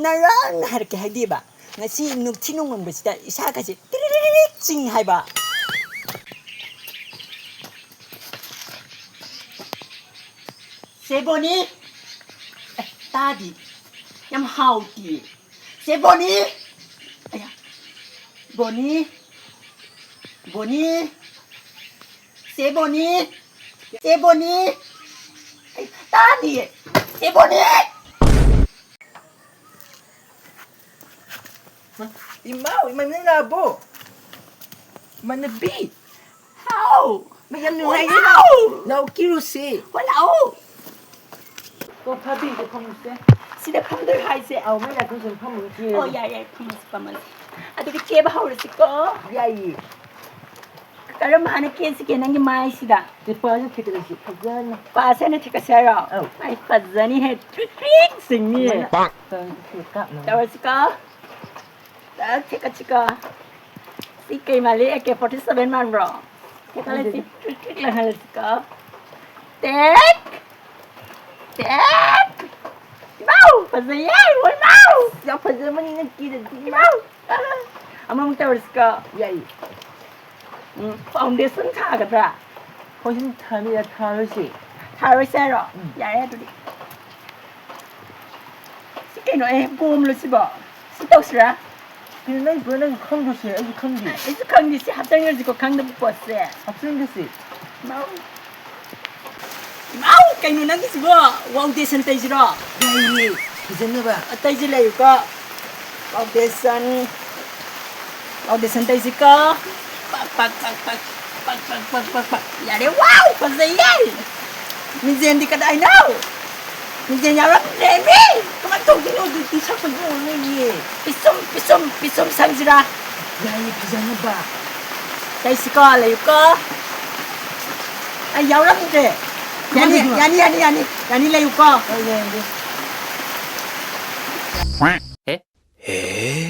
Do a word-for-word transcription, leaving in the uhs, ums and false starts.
ꯅꯔꯥꯡ ꯍꯥꯏꯔꯛꯀꯦ ꯍꯥꯏꯗꯤꯕ꯫ ꯉꯁꯤ ꯅꯨꯡꯊꯤ ꯅꯣꯡꯃꯪꯕꯁꯤꯗ ꯏꯁꯥꯒꯁꯦ ꯇꯤꯔꯤꯔꯤꯔꯤꯛ ꯆꯤꯡ ꯍꯥꯏꯕ꯫ ꯆꯦ ꯕꯣꯅꯤ! ꯑꯦ, ꯇꯥꯗꯤ꯫ ꯌꯥꯝ ꯍꯥꯎꯇꯤ꯫ ꯆꯦ ꯕꯣꯅꯤ! ꯑꯌꯥ꯫ ꯕꯣꯅꯤ! ꯕꯣꯅꯤ! ꯆꯦ ꯕꯣꯅꯤ! ꯆꯦ ꯕꯣꯅꯤ! ꯑꯩ ꯇꯥꯗꯤꯌꯦ꯫ ꯆꯦ ꯕꯣꯅꯤ! ꯏꯃꯥꯎ, ꯏꯃꯥ, ꯅꯪ ꯂꯥꯛꯑꯕꯣ? ꯏꯃꯥꯟꯅꯕꯤ! ꯍꯥꯎ! ꯃꯌꯥꯝ ꯅꯨꯡꯉꯥꯏꯔꯤ? ꯏꯃꯥꯎ! ꯂꯥꯛꯑꯣ, ꯀꯤꯔꯨꯁꯤ꯫ ꯍꯣꯏ, ꯂꯥꯛꯑꯣ! ꯀꯣ, ꯐꯥꯕꯤꯒꯦ, ꯐꯝꯃꯨꯁꯦ꯫ ꯁꯤꯗ ꯐꯝꯗꯣꯏꯔꯣ ꯍꯥꯏꯁꯦ? ꯑꯧ, ꯃꯩ ꯂꯥꯛꯄ ꯁꯤꯗ ꯐꯝꯃꯨ, ꯀꯤꯔꯨꯁꯤ꯫ ꯑꯣ, ꯌꯥꯏ, ꯌꯥꯏ, ꯐꯝꯃꯁꯤ, ꯐꯝꯃꯁꯤ꯫ ꯑꯗꯨꯗꯤ ꯀꯦꯕ ꯍꯧꯔꯁꯤꯀꯣ? ꯌꯥꯏꯌꯦ꯫ ꯀꯔꯝ ꯍꯥꯏꯅ ꯀꯦꯁꯤꯒꯦ ꯅꯪꯒꯤ ꯃꯥꯏꯁꯤꯗ? ꯂꯤꯄꯥꯁꯦ ꯊꯦꯀꯠꯂꯁꯤ ꯐꯖꯅ꯫ ꯄꯥꯁꯦ ꯍꯥꯟꯅ ꯊꯦꯀꯠꯁꯦ ꯍꯥꯏꯔꯣ? ꯑꯧ꯫ ꯑꯩ ꯐꯖꯅꯤ ꯍꯦ, ꯇ꯭ꯔꯤꯛ ꯇ꯭ꯔꯤꯛ ꯆꯤꯡꯅꯤ꯫ ꯁꯨꯃꯥꯏꯅ ꯇꯧꯔꯒ ꯀꯥꯞꯅꯕ꯫ ꯇꯧꯔꯁꯤꯀꯣ? ꯇꯛ ꯊꯦꯀꯠꯁꯤꯀꯣ? ꯁꯤ ꯀꯩ ꯃꯥꯜꯂꯤ? ꯑꯦ ꯀꯦ ꯐꯣꯔꯇꯤ ꯁꯚꯦꯟ ꯃꯥꯟꯕ꯭ꯔꯣ? ꯊꯦꯀꯠꯂꯁꯤ, ꯈꯪꯗꯦꯗ꯫ ꯇ꯭ꯔꯤꯛ ꯇ꯭ꯔꯤꯛ ꯂꯪꯍꯜꯂꯁꯤꯀꯣ? ꯇꯦꯛ! ꯇꯦꯛ! ꯏꯃꯥꯎ! ꯐꯖꯩꯌꯦ! ꯏꯃꯥꯎ! ꯌꯥꯝ ꯐꯖꯕꯅꯤ ꯅꯪ ꯀꯦꯔꯗꯤ꯫ ꯏꯃꯥꯎ! ꯑꯃꯃꯨꯛ ꯇꯧꯔꯁꯤꯀꯣ? ꯌꯥꯏꯌꯦ꯫ ꯎꯝ, foundation ꯊꯥꯒꯗ꯭ꯔꯥ? Foundation ꯊꯥꯅꯤꯗ, ꯊꯥꯔꯣꯏꯁꯦ꯫ ꯊꯥꯔꯣꯏꯁꯦ ꯍꯥꯏꯔꯣ? ꯎꯝ꯫ ꯌꯥꯔꯦ ꯑꯗꯨꯗꯤ꯫ ꯁꯤ ꯀꯩꯅꯣ? ꯑꯦ, ꯄꯣꯝꯂꯣ ꯁꯤꯕꯣ? ꯁꯤ ꯇꯧꯁꯤꯔꯥ? ꯀꯩꯅꯣ ꯅꯪ ꯄꯨꯔꯥ ꯅꯪ ꯈꯪꯗ꯭ꯔꯣꯁꯦ? ꯑꯩꯁꯨ ꯈꯪꯗꯦ꯫ ꯑꯩꯁꯨ ꯈꯪꯗꯦ, ꯁꯤ ꯍꯥꯞꯆꯤꯟꯈ꯭ꯔꯁꯤꯀꯣ, ꯈꯪꯗꯕ ꯄꯣꯠꯁꯦ꯫ ꯍꯥꯞꯆꯤꯟꯈ꯭ꯔꯁꯤ꯫ ꯏꯃꯥꯎ! ꯏꯃꯥꯎ! ꯀꯩꯅꯣ ꯅꯪꯒꯤꯁꯤꯕꯣ? Foundation ꯇꯩꯁꯤꯔꯣ? ꯌꯥꯏꯌꯦ, ꯐꯖꯅꯕ꯫ ꯑꯇꯩꯁꯤ ꯂꯩꯌꯨꯀꯣ꯫ Foundation꯫ Foundation ꯇꯩꯁꯤꯀꯣ꯫ ꯄꯛ, ꯄꯛ, ꯄꯛ, ꯄꯛ꯫ ꯄꯛ, ꯄꯛ, ꯄꯛ, ꯄꯛ, ꯄꯛ꯫ ꯌꯥꯔꯦ, ꯋꯥꯎ! ꯐꯖꯩꯌꯦ! ꯃꯤꯡꯖꯦꯜꯗꯤ ꯀꯗꯥꯏꯅꯣ? ꯃꯤꯡꯖꯦꯜ ꯌꯥꯎꯔꯝꯗ꯭ꯔꯦꯃꯤ! ꯀꯃꯥꯏꯅ ꯇꯧꯗꯣꯏꯅꯣ ꯑꯗꯨꯗꯤ? ꯁꯛꯄ ꯌꯥꯔꯣꯏꯌꯦ꯫ ꯄꯤꯁꯨꯝ, ꯄꯤꯁꯨꯝ, ꯄꯤꯁꯨꯝ ꯁꯪꯁꯤꯔꯥ? ꯌꯥꯏꯌꯦ, ꯐꯖꯅꯕ꯫ ꯇꯩꯁꯤꯀꯣ, ꯂꯩꯌꯨꯀꯣ꯫ ꯑꯩ ꯌꯥꯎꯔꯝꯗ꯭ꯔꯦ꯫ ꯌꯥꯅꯤ, ꯀꯃꯥꯏꯅ ꯇꯧꯗꯣꯏꯅꯣ? ꯌꯥꯅꯤ, ꯌꯥꯅꯤ, ꯌꯥꯅꯤ꯫ ꯌꯥꯅꯤ, ꯂꯩꯌꯨꯀꯣ꯫ ꯍꯣꯏ, ꯌꯥꯏꯌꯦ꯫ ꯑꯦ? ꯑꯦ?